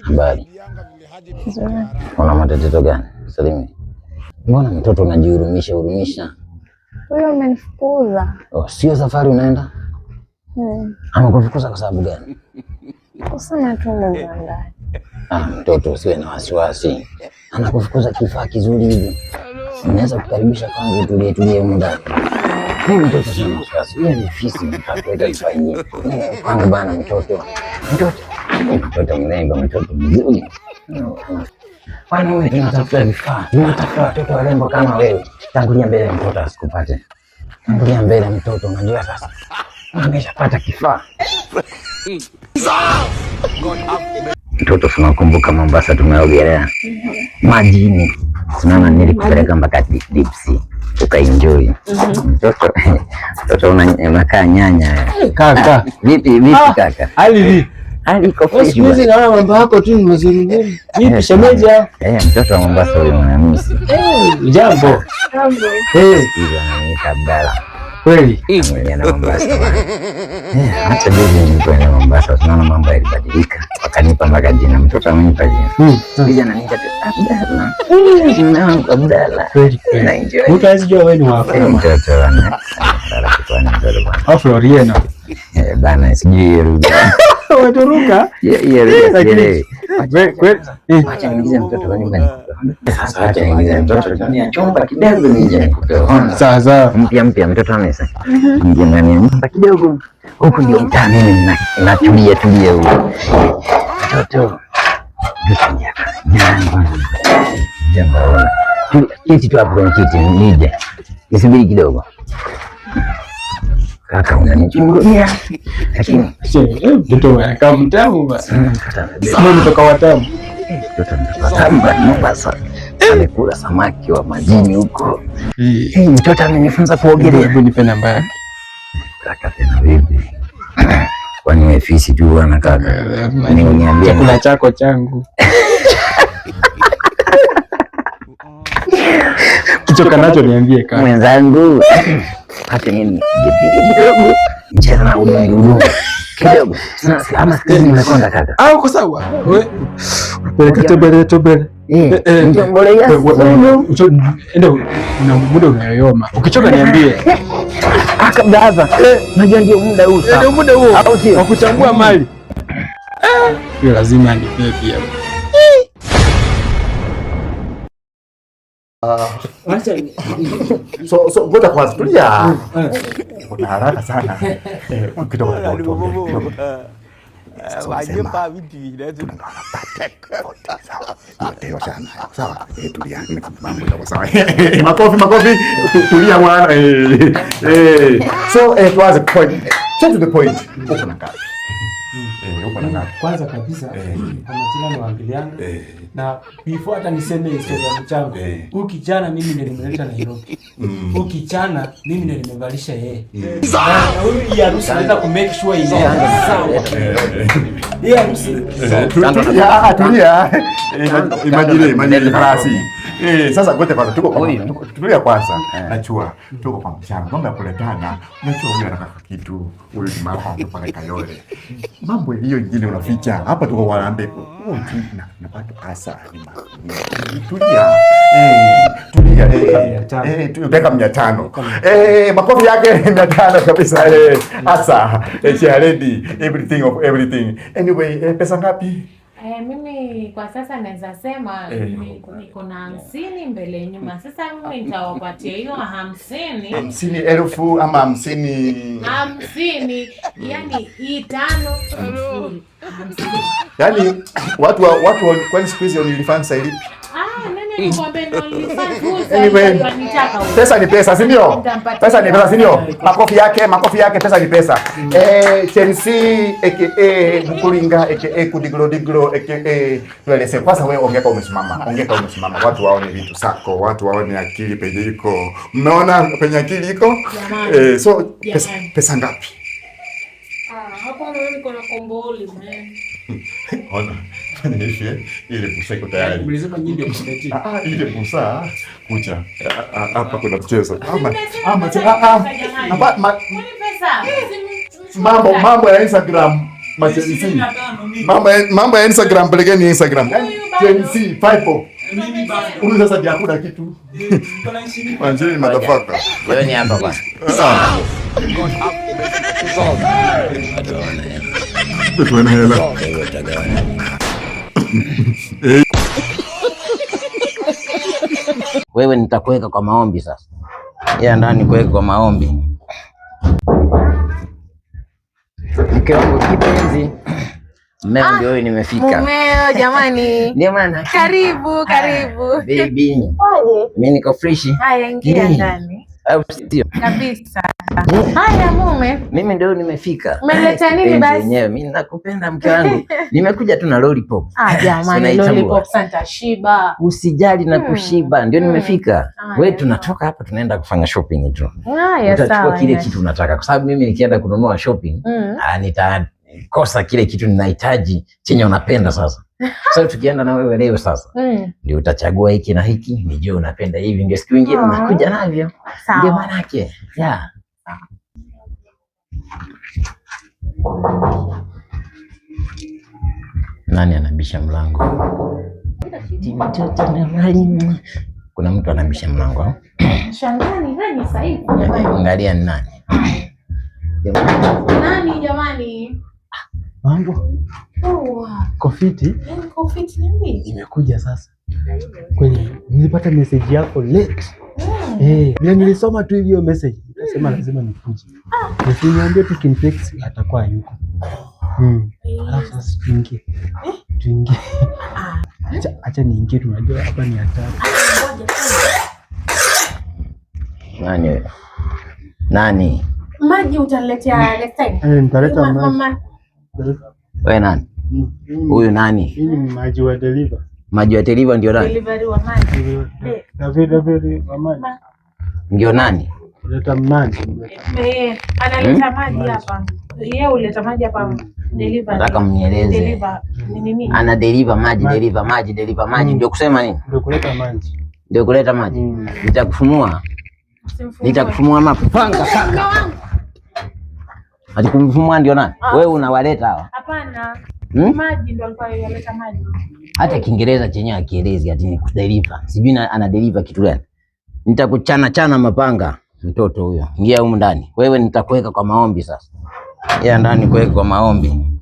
Habari. Una matatizo gani, Salimi? Mbona mtoto unajihurumisha hurumisha? Huyo amenifukuza. Oh, sio safari unaenda? Amekufukuza kwa sababu gani? Kusema tu mambo ya ndani. Ah, mtoto usiwe na wasiwasi. Anakufukuza kifaa kizuri hivi. Unaweza kukaribisha kwangu, tulie tulie humu ndani. Mimi mtoto sina wasiwasi. Yeye ni fisi mtakuleta kifaa yenyewe. Kwangu bana mtoto. Mtoto. Mtoto mrembo, mtoto mzuri. Wanaume tunatafuta vifaa, tunatafuta watoto warembo kama wewe. Tangulia mbele mtoto asikupate. Tangulia mbele mtoto, unajua sasa ameshapata kifaa. Mtoto, tunakumbuka Mombasa tumeogelea majini, tunaona nilikupeleka mpaka deep sea ukaenjoy. Mtoto, mtoto unakaa nyanya. Kaka, Vipi vipi kaka? Hali vipi? Hali iko fresh Siku hizi bwana. naona mambo yako tu ni mazuri mazuri. Vipi shemeji hao? Eh, mtoto wa Mombasa huyo mwanamisi. Jambo. Jambo. Eh, Hivi ananiita Abdalla. kweli. Nilienda Mombasa bwana. Eh, hata juzi nilipoenda Mombasa tunaona mambo yalibadilika. Wakanipa mpaka jina, mtoto amenipa jina. Siku ananiita tu Abdalla. Jina langu Abdalla. Kweli kweli. Na enjoy. Mtu hawezi jua wewe ni wa Eh, Afrika. mtoto bwana. Rafiki bwana, mtoto bwana. Au Floriana. Eh, bana sijui hiyo lugha. Umetoroka? Hiyo lugha Lakini sielewi. kweli kweli. Eh, Wacha niingize mtoto kwa nyumba nikupe. Sasa wacha niingize mtoto ndani ya chumba kidogo nije nikupe. Ona. Sawa sawa. Mpya mpya mtoto amesa. Ingia ndani ya nyumba kidogo. Huku ndio mtaa mimi natulia tulia huko. Mtoto. Mtoto ingia. Jambo. Jambo. Kiti tu hapo kwenye kiti nije. Nisubiri kidogo. Kaka unanichungulia. Lakini Mtoto anakaa mtamu bana. mtoto amebeba. Sema mtoka watamu. Mtoto mtoto Mombasa. Amekula samaki wa majini huko. Eh, Hey, mtoto amenifunza kuogelea. Hebu nipe namba yake. Kaka tena vipi? Kwani wewe fisi tu bwana kaka? Ni uniambie Chakula chako changu. Kichoka nacho niambie kaka. Mwenzangu. Hata mimi nipige kidogo. Mcheza na udongo udongo. Kidogo. Sasa ama siku hizi nimekonda kaka. Ah, uko sawa? Wewe peleka tobele tobele. Eh, Eh, mjombolea. Enda una muda unayoyoma. Ukichoka niambie. Ah, kabla hapa. Unajua ndio muda huu sasa. Ndio muda huo Au sio? wa kuchambua mali. Hiyo lazima nipe pia. So ngoja kwanza tulia. Una haraka sana. Eh, kidogo kidogo tuongee, kidogo. Sasa unasema tunagawana 30, 40, sawa. Yote wachana nayo, sawa. Eh, tulia. Mambo itakuwa sawa. Makofi, makofi. Tulia bwana. Eh, eh. So, tuanze point. Straight to the point. Uko na ngapi? Eh, uko na ngapi? Kwanza kabisa kwa majina ni Wambilianga na before hata niseme historia ya mchango, huyu kijana mimi ndiye nimeleta Nairobi. Huyu kijana mimi ndiye nimevalisha yeye. Na huyu hii harusi naweza ku make sure inaenda sawa. Hii harusi Tulia, ah, tulia. Eh, imagine, imagine farasi. Eh, sasa ngoja kwanza tuko kwa tulia kwanza. Najua tuko kwa mchana. Mambo ya kuletana. Unajua huyu anataka kitu. Huyu ni mama pale Kayole. Mambo hiyo ingine unaficha. Hapa tuko kwa Harambee. Huyu tu na bado asa ni Tulia. Eh, tulia. Eh, eh, tu 500. Eh, makofi yake 500 kabisa. Eh, asa. Eh, she ready. Everything of everything. Anyway, pesa ngapi? Eh, mimi kwa sasa naweza sema niko na 50 mbele nyuma. Sasa mimi nitawapatia hiyo 50. 50,000 ama 50? 50, yani hii 5 0 50. Yaani watu kwani siku hizi OnlyFans hailipi? Ah, nani nikwambia ndio OnlyFans? Anyway, Wanitaka huyo. pesa ni pesa, si ndio? Nitampatia. Pesa ni pesa, si ndio? Makofi yake, makofi yake, pesa ni pesa. Eh, Chelsea aka Mkuringa aka Kudiglo Diglo aka tueleze kwanza, wewe ongea kama umesimama. Ongea kama umesimama. Watu waone vitu sako, watu waone akili penye iko. Mnaona penye akili iko? Jamani. Eh, so pesa, Jamani. pesa ngapi? Ah, hapo mimi niko na komboli man. Ona, fanya hivi eh, ile busa iko tayari. Mlisema nyinyi ndio committee. Ah, ah, ile busa kucha. Ah, ah, hapa kuna mchezo. Ama Nimesema ama pesa ah, ah. ni pesa, jamani. Hapa Kwani pesa? Mambo ya Instagram. Ma-Gen Z. Mambo ya Instagram, pelekeni Instagram. Gen Z 5. Huyu sasa ndio hakuna kitu. Wanjini motherfucker. Wewe ni hapa bwana. Tuone hela. Wewe utagawana. Wewe nitakuweka kwa maombi sasa. Ya ndani kuweka kwa maombi. Mke wangu kipenzi. Mmeo ndio huyu nimefika. Mumeo jamani. Ndio maana Karibu, karibu. baby. Mimi niko fresh. Haya, ingia Mm. ndani. Au sio? Kabisa. Haya mume. Mimi ndio nimefika. Umeleta nini Kipenzi basi? yenyewe. Mimi nakupenda mke wangu. Nimekuja tu na lollipop. Ah, jamani, Unaitambua. lollipop santa shiba. Usijali na kushiba, ndio nimefika. Haya, Wewe tunatoka hapa tunaenda kufanya shopping tu. Haya, Utachukua sawa. kile ina- kitu unataka, kwa sababu mimi nikienda kununua shopping nitakosa kile kitu ninahitaji chenye unapenda sasa. Sasa tukienda na wewe leo sasa ndio utachagua hiki na hiki, nijue unapenda hivi, ndio siku nyingine nakuja navyo. Ndio Sawa. maana yake. Yeah. Nani anabisha mlango? Mtoto na mwalimu. Kuna mtu anabisha mlango au? Shangani nani sasa hivi? Angalia ni nani. Nani jamani? Mambo Oh, kofiti niko fit ni mimi. imekuja sasa. Kwenye nilipata message yako late. Vile nilisoma tu hiyo message, nikasema lazima nikuje. Usiniambie tu kintext atakuwa yuko. Alafu sasa tuingie. Tuingie. Acha niingie, tunajua hapa ni hatari. Nani wewe? Nani? Maji utaniletea next time. Nitaleta maji. Wewe nani? Huyu nani? Mimi ni maji wa deliver. Maji ya deliver ndio nani? Delivery wa maji. David wa maji. Ndio nani? Leta maji. Analeta maji hapa. Yeye huleta maji hapa. Delivery. Nataka mnieleze. Deliver. Ni nini? Ana deliver maji, deliver maji, deliver maji. Ndio kusema nini? Ndio kuleta maji. Ndio kuleta maji. Nitakufumua. Nitakufumua mapanga panga. Ati kumfumua ndio nani? Wewe unawaleta hawa. Hapana. Maji ndio alikuwa yaleta maji. Hata Kiingereza chenyewe akielezi ati ni kudeliver. Sijui ana deliver kitu gani. Nitakuchana chana mapanga mtoto huyo. Ingia humu ndani. Wewe nitakuweka kwa maombi sasa. Ingia ndani kuweka kwa maombi.